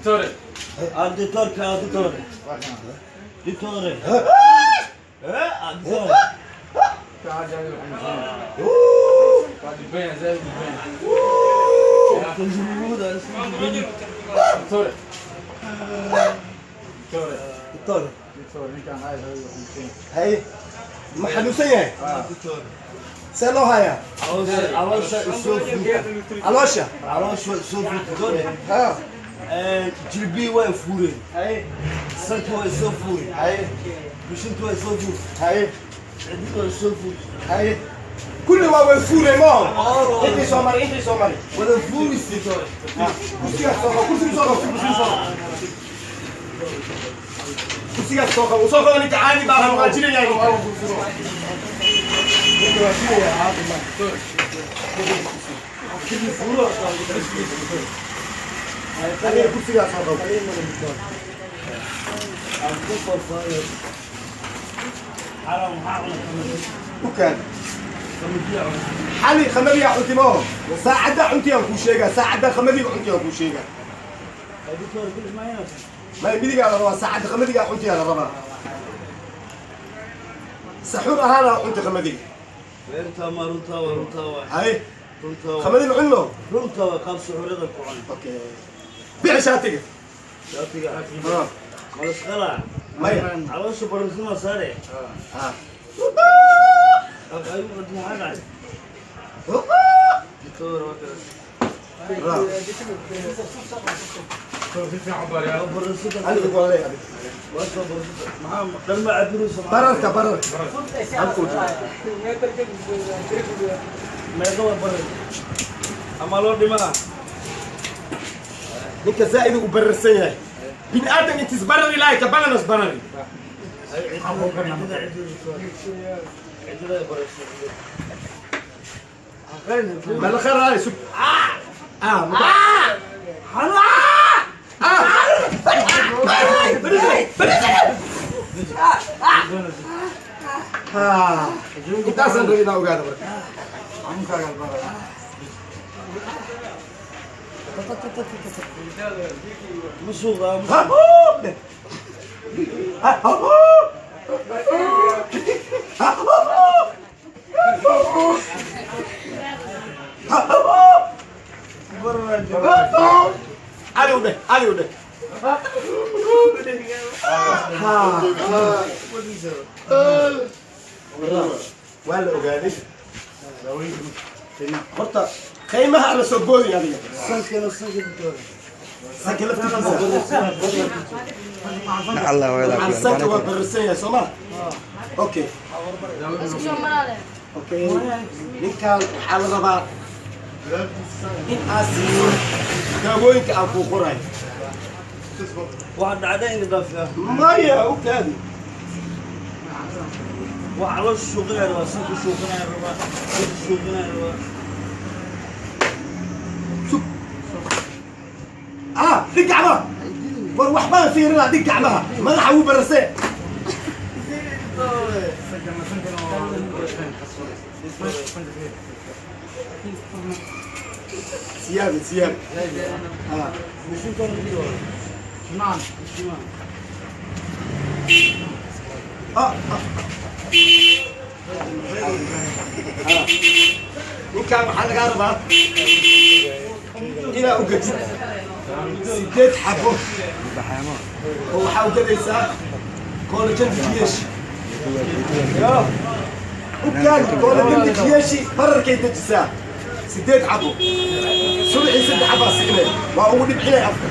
Dottore. Dottore, dottore. Dottore. Dottore. Dottore. Dottore. Dottore. Hay ma xanuunsan yahay? See loo hayaa? Caloosha isoo fuurta. Caloosha? Caloosha isoo fuurta. Ha. Jilbii waa fuureen. Hay. Sanka waa isoo fuureen. Hay. Bishinta waa isoo fuurtay. Hay. Cidida waa isoo fuurtay. Hay. Kulli waa way fuureen maaho? Intii soo maray, intii soo maray. Wada fuurisi. Kursigaas soo qabo, kursiga soo qabo, kursiga soo qabo. Kursigaas soo qabo, soo qabo ninka caadi baa waa jiraya ninka. Ninka waa jiraya caadi ma. Adiga kursigaas soo qabo. Ukaan. Xali khamadiga cunti maaho? Saacadda cuntigaan kuu sheegaa, saacadda khamadiga cuntigaan kuu sheegaa. Ma midigaa la rabaa, saacadda khamadigaa cuntigaa la rabaa. Saxuur ahaana cunti khamadiga. Runtaa ma runtaa waa runtaa waa. Hay. Runtaa waa. Khamadi ma cunno? Runtaa waa qaab suxuurada ku cun. Okay. Bixi shaatiga. Shaatiga. Ha. Malasqala. Maya. Caloosha barasuma saare. Ha. Bararka bararka. Ninka zaa'id u bararsan yahay. Bini aadam intiis barari lahay ka bananas barari. ما الخير هاي سب اه اه intaasaan rabay inaan ogaado marka. Ali u dheh, Ali u dheh. Waa la ogaaday. Horta qiimaha la soo boodin adiga. Sanka laftiisa. Sanka waa bararsan yahay soo ma? Okay. Okay. Ninkaan waxaa la rabaa in aad siiso daawooyinka aan kuu qorayo. Waxaa dhacda in dhaafiya. Maya, u kaadi. Waa caloosha shuuqinaya rabaa, sanka shuuqinaya rabaa, sanka shuuqinaya rabaa. Sug. Ah, dhig gacmaha. War wax baan fiirinaa, dhig gacmaha. Madaxa wuu bararsee. Siyaabi, siyaabi. Ah. Ah, ah. Ninkaan waxaa lagaa rabaa inaa u gadid 8 xabo oo waxaa u gadaysaa collagen diyeeshi. U kaadi collagen diyeeshi bararkay dejisaa 8 xabo. Subaxii 3 xabaa siinay, waa ugu dhibcinay afka.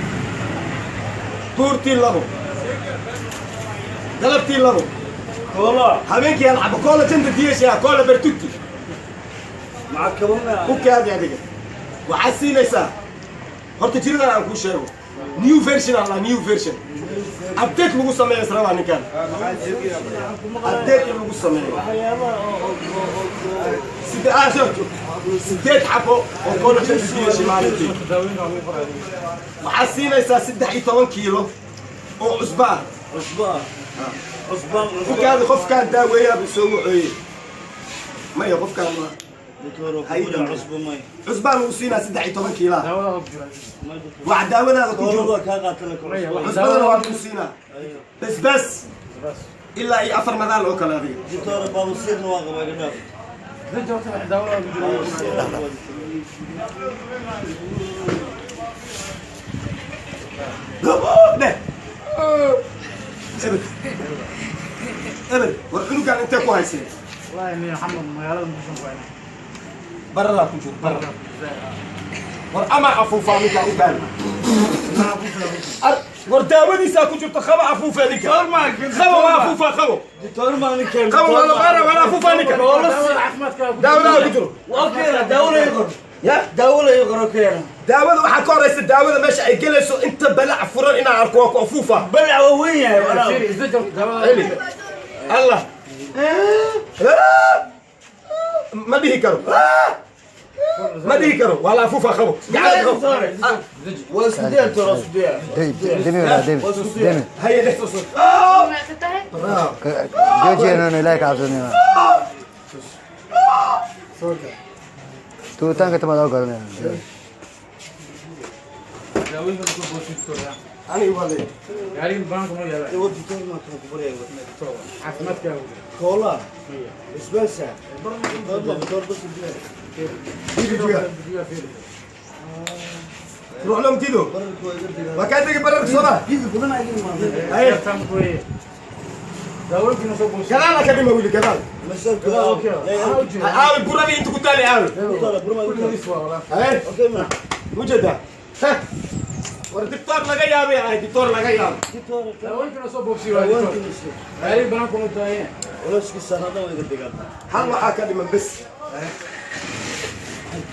Duurtii 2, galabtii 2, habeenkii hal xabo collagen diyeeshi ah, colla bertutti. U kaadi adiga. Waxaad siinaysaa horta jiridan aan kuu sheego new version alla new version update lagu sameeyo israbaa ninkan update in lagu sameeyo 8 xabo oo collagen diyeeshi maalintii. Waxaad siinaysaa 13 kiilo oo cusba ah. U kaadi qofkaan daaweeyaa buu soo wuxooyey. Maya qofkaan Doctor Hayda. Cusbo may. Cusbaan lagu siinaa 13 kiilaa. Wax daawadaada ku jiro. Waa kaa qaata la cusbo. Cusbadana waa lagu siinaa. Basbaas ilaa iyo 4 madaal oo kale adiga. Doctor baabasiirna waa qabaa iga dhaaf. Dheh. Ebel. Ebel, war cunugan intee ku haysay? والله اني محمد magaalada muqdisho ku haynaa. Baradaa ku jiro, barada. War ama afuufaa ninkaa u gaari. War daawadiisaa ku jirto qaba afuufaa ninka. Qaba waa afuufaa qabo. Doctor ma ninkan. Qaba waa la baara waa afuufaa ninka. Daawadaa ku jiro. Waa keena daawo la qor. Ya? Daawo la qor keena. Daawada waxaa ka horeysa daawada meesha ay gelayso inta balac furan inaan arko waa ku afuufaa. Balac waa weyn yahay walaal. Celi. Allah. Ma dhihi karo. Ma dhihi karo. Waa la afuufaa qabo. Gacanta qabo. Waa isku day doctor, isku day. Demi wala demi demi. Haye dheh. Joojiyan ilaahay ka cabsanaya. Tuuritaanka tamaad oo garanaya. Aniga waa leeyahay. Gaariga banaanka ma yaala. Waa doctor ma kan ku baraya. Caafimaadkaaga ku jiro. Koola. Isbeesa. Doctor bas diyaar. Ruux lama tido. Waa kaa tegi bararka soo ma? Biyo badan ay imaadeen. Haye. Daawooyinkina soo boosay. Gadaal ka dhima wiili gadaal. Masharka. Aawi buradii inta ku taali aawi. Haye. Okay ma. Mujeedaa. War doctor laga yaabay ahay doctor laga yaabay. Daawooyinkina soo boosay waa doctor. Gaariga banaanka ma taayeen. Walaashkii sanada way iga degaan. Hal waxaa ka dhiman bes.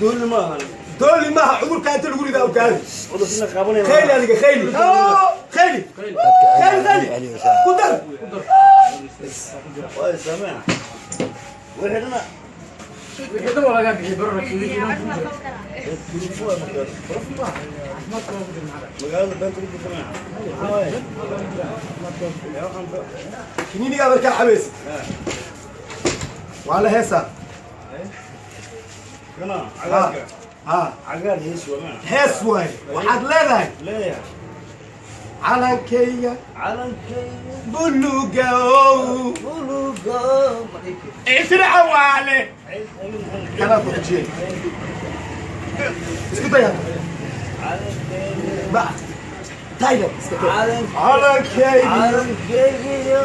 Dooli ma ahan. Dooli maaha cudurka inta lagu ridaa u gaari. Cudurkina qaabanaya. Khayli adiga khayli. Khayli. Khayli khayli. Ku dar. Waa sameeya. Wixii dhana Wixii dhan waa lagaa bixiyay bararka wixii dhan ku jiro. Magaalada beenta ku jirta maaha. Kiniinigaa markaa xabaysid. Waa la heesaa. Kana cagaarka. Ha. Cagaar hees waa maaha. Hees waaye. Waxaad leedahay Leeyahay. calankayga Calankayga buluuga ow. buluuga maraykanka. Ictira cawaale. Kanaa ku xijiyey. Isku day hadda. Ma Thailand iska day. Calankayga. Calankayga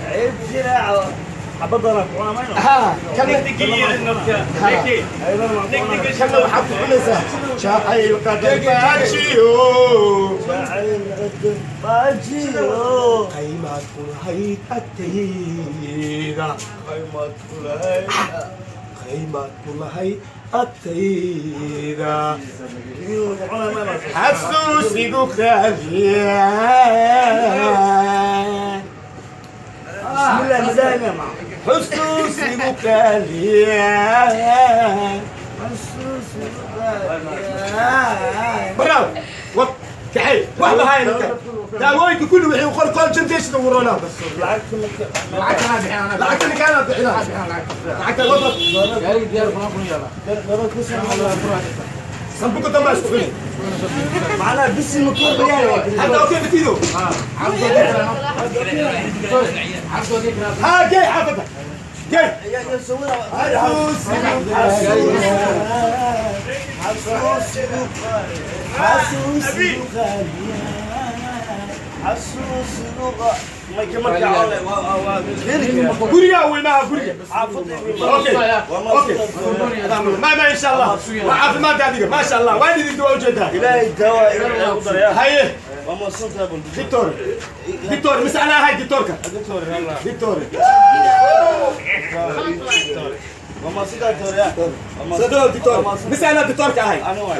ceeb jiraaco. Xabadana ku cuna mayno. Ha. Kana kana waxaad ku cunaysaa jacayl qadar baajiyo. Jacayl qadar baajiyo. Qaymaad ku lahayd agtayda. Qaymaad ku lahayd. Qaymaad ku lahayd agtayda. Xasuusigu qaaliya. Bismillah madaama ma. Xusuusigu qaaliya. Bravo. Wad kaxay. Wax ma hayn ninka. Daawooyinka kulli wixii qol qol janteeshida waroonaa. Lacagta anaa bixin anaa. Lacagta ninkaana bixinaa. Lacagta wad. Gaariga diyaar banaanka ma yaala. Sanbuuqa dambe isku xili. Macnaha bisi ma ku ciyaaro. Hadda okay batido. Cabdoodii kala. Ha gay xaafadda. Gay. Ya sawira. Xasuusigu Xasuusigu xasuusigu qaaliya. Xasuusigu ma kama kaco waa guriga weynaha guriga. xaafadda. Okay. Okay. ما ما ان شاء الله. وعافماد adiga ما شاء الله. waa idin waa ujeedaa. Ilaahay daawa ilaahay u daraya. Haye. Waa masantahay bal. Doctor. Doctor mas'ala hay doctorka. Doctor yalla. Doctor. Waa masantahay doctor ya. Sadoo doctor. Mas'ala doctorka ahay. Ana waay.